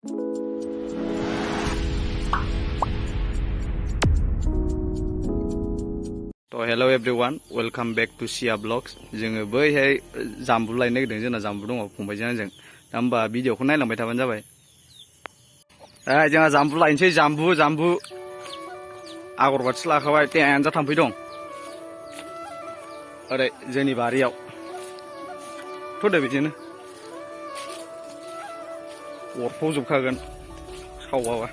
So hello everyone, welcome back to Sia Vlogs. जोङो बैहाय जामबु लायनो नागिरदों, जोंना जामबु दङ फंबायजों आंजों। दा होमबा भिडिअखौ नायलांबाय थाबानो जाबाय। जोंहा जामबु लायनोसै, जामबु आगरबाथि लाखाबाय, टेनजा थाम्फै दं ओरै जोंनि बारियाव। थ'दो बिदिनो अरफबजोबखागोन सावाबा।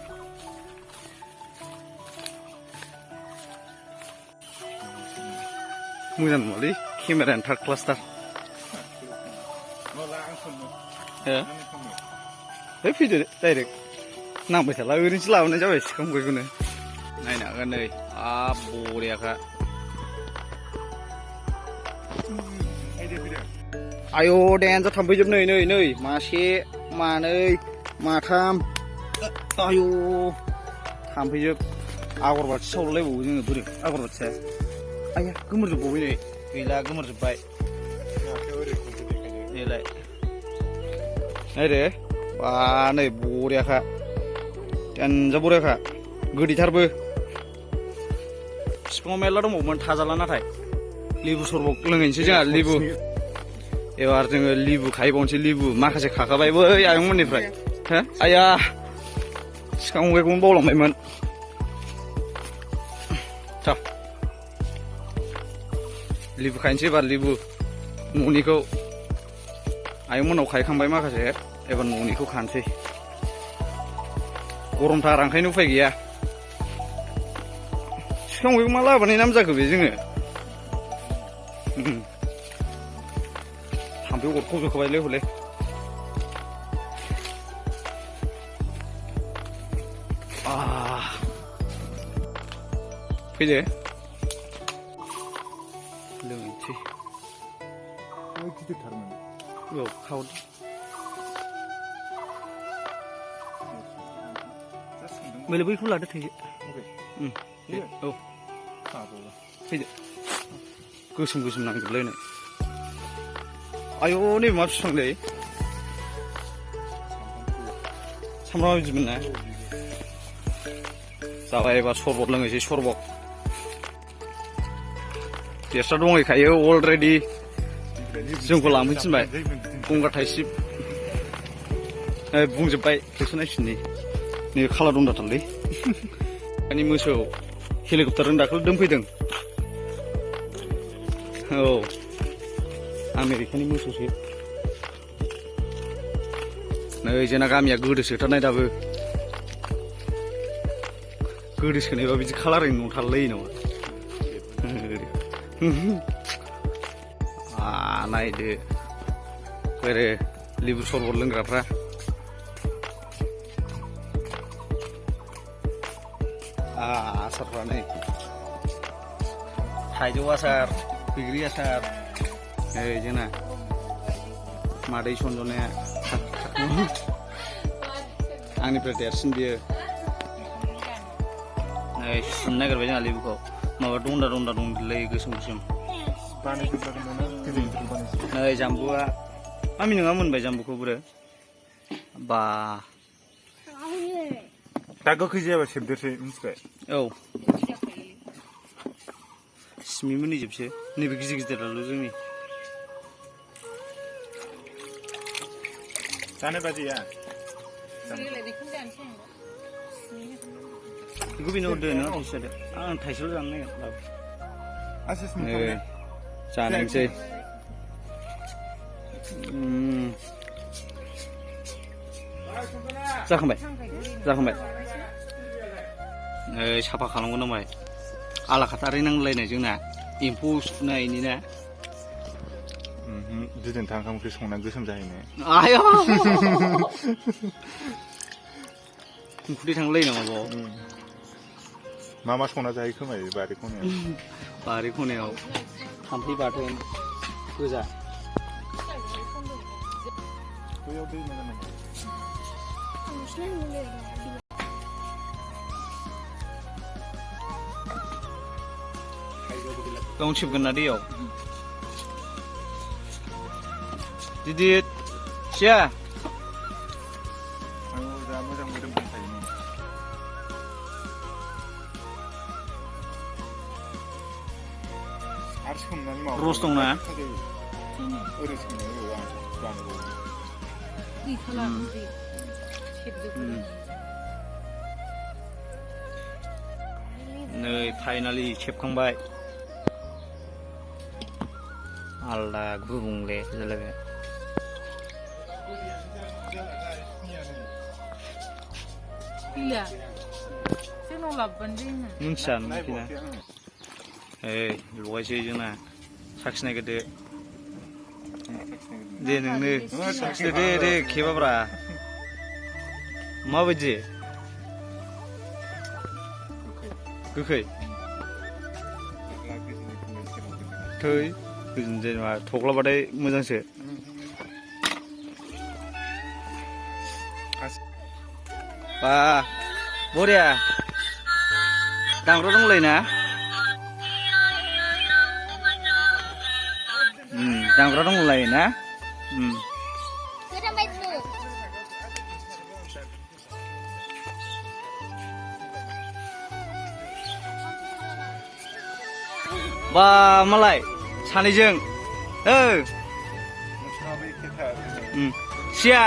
मोजां नङालै केमेरायानो थार्ड क्लासथार। है फैदो डाइरेक्ट नांबाय थाला, ओरैनोसो लाबोनाय जाबाय सिखां खंखाइखौनो। नायनो हागोन नै, बरियाखा। आयौ देनजार थाम्फैजोब, नै मासे मानै माथाम, आयौ थाम्फैजोब। आगरबाथि सावलायबावो जोङो, बोरै आगरबाथिया। आया गोमोरजोबबावबाय, नै गैला गोमोरजोब्बाय। नैलाय नायदो, बा नै बरियाखा, देनजार बरियाखा, गोदैथारबो। बिफाङाव मेरला दंबावोमोन, थाजाला नाथाय। लेबु सरबत लोंहैनोसै जोंहा, लेबु। एबार जोङो लेबु खाहैबावनोसै, लेबु माखासे खाखाबाय बै आयंमोननिफ्राय। हो आया सिखां खंखाइखौनो बावलांबायमोन। लेबु खायनोसै एबार, लेबु न'निखौ आयंमोनाव खाहैखांबाय माखासे, एबार न'निखौ खानोसै। गरमथार ओंखायनो उफाय गैया। सिखां खंखाइखौ मा लाबोनाय नाम जाखो बे जोङो। थाम्फै अरख'जोबखाबायलै हले। फैदो लोंनोसै। गिदिरथारमोन। औ खावदो। मैला बैखौ लादो थैदो। औ फैदो, गोसोम नांजोबलायनाय। आयौ नैबे मा बिफांलै, सामब्राम बिदिमोन ना। जाबाय एबार सरबत लोंनोसै, सरबत। टेस्टआ दंहैखायो अलरेडि, जोंखौ लांफैनो थिनबाय। गंगार थाइसिब बुंजोब्बाय, खेबसे नायफिननि। नै खाला दं दाथारलै। दानि मोसौ हेलिकप्टारजों दाखालि दोनफैदों। औ आमेरिकानि मोसौसो। नै जोंना गामिया गोदोसोथारनाय दाबो। गोदोसोनायबा बिदि खालारनि न' थालायलायो नामा। नायदो बोरै लेबु सरबत लोंग्राफ्रा। आसारफ्रा नै थाइजौ आसार, बैग्रि आसार। नै जोंना मादै सनजनाया, आंनिफ्राय देरसिन बियो। नै सुनो नागिरबाय जोंहा लेबुखौ, माबा दन्दा दंलै गोसोम। नै जाम्बुआ मामि नोंहा मोनबाय जाम्बुखौ बोरो। बा दा गोखै जायाबा सेबदेरसै, मिथिबाय। औ सिमि मोनहैजोबसै, नैबे गिदिराल' जोंनि। जानो बादिया बेखौ बेनो हरदो, नों थाइसे जादो। आं थाइसेल' जानो नागिरदों। जानायसै। जाखांबाय नै साफा खालामगोन नामाय, आलाखाथारि नांलायनाय जोंना एम्फौ सुनायनि ना। दिदोनथा ओंखाम ओंख्रि संना गोसोम जाहैनाय। आया खुदै थांलायो नामा बाव। मा संना जायो खोमा बारि खनायाव। बारि खनायाव थाम्फै बाथोन गोजा। बैयाव दै मोजां नामा। गावनो सिबगोन ना दैयाव। दिदि सिया मोजां मोदोम दंखायो आरो सोमनानै मावो रस दंना ओरै सोमनानै आं बानायबावो नै फाइनालि खेबखांबाय आलदा गुबुंले जालायबाय मिथिया नुखैना लगायसै जोंना साखिनायग्रोदो दे नोंनो दे खेबाब्रा माबायदि गोखै थै गोजोन जेनेबा थख्लाबाथाय मोजांसो बा बरिया दामग्रा दंलायो ना दामग्रा दंलायो ना बा मालाय सानैजों सिया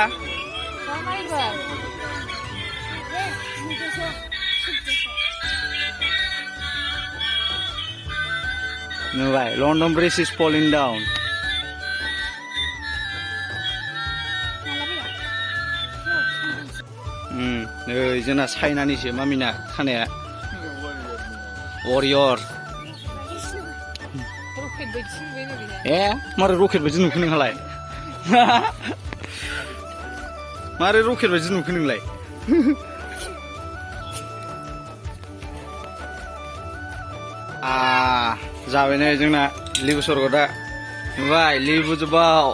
नुबाय लन्डन ब्रिज इज फलिं डाउन नै जोंना चाइनानिसो मामिना खानाया वारियर मारै रकेट बायदि नुखो नोंहालाय मारै रकेट बायदि नुखो नोंलाय जाबाय नै जोंना लेबु सरबता नुबाय लेबु जोबाव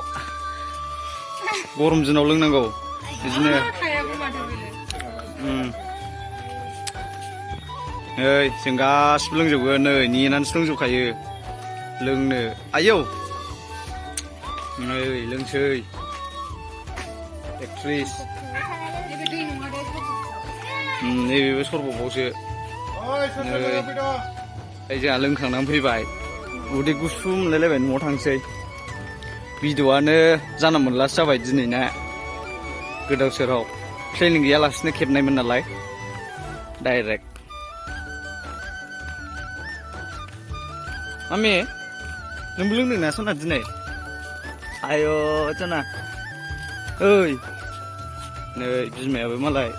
गरम दिनाव लोंनांगौ बिदिनो नै जों गासिबो लोंजोबगोन नै नेनानैसो लोंजोबखायो लोंनो आयौ नै लोंसै एक्ट्रिस नैबेबो सरबबावसो नै जोंहा लोंखांनानै फैबाय उदै गुसु मोनलायलायबाय न'आव थांसै भिडिअ'आनो जाना मोनलासो जाबाय दिनैना गोदाव सोराव प्लेनिं गैयालासिनो खेबनायमोन नालाय डाइरेक्ट मामि नोंबो लोंदोंना सना दिनै आय' सना ओइ नै बिमायाबो मालाय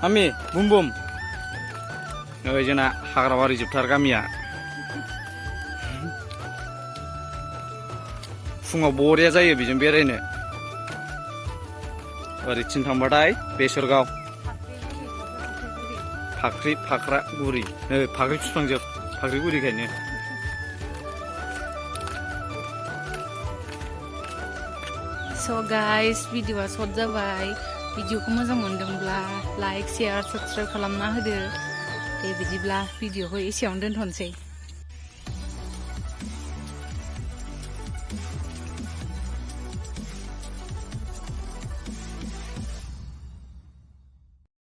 मामि बुम बुम नै जोंना हाग्राबारि जोबथार गामिया फुङाव बरिया जायो बेजों बेरायनो ओरैथिं थांबाथाय बेसरगाव फाख्रि फाख्रा गुरि नै फाख्रि बिफांजोब फाख्रि गुरिखायनो So guys, भिडिअ'आ सर्ट जाबाय भिडिअ'खौ मोजां मोनदोंब्ला लाइक शेयार साबस्क्राइब खालामना होदो दे बिदिब्ला भिडिअ'खौ एसेयावनो दोनथ'नोसै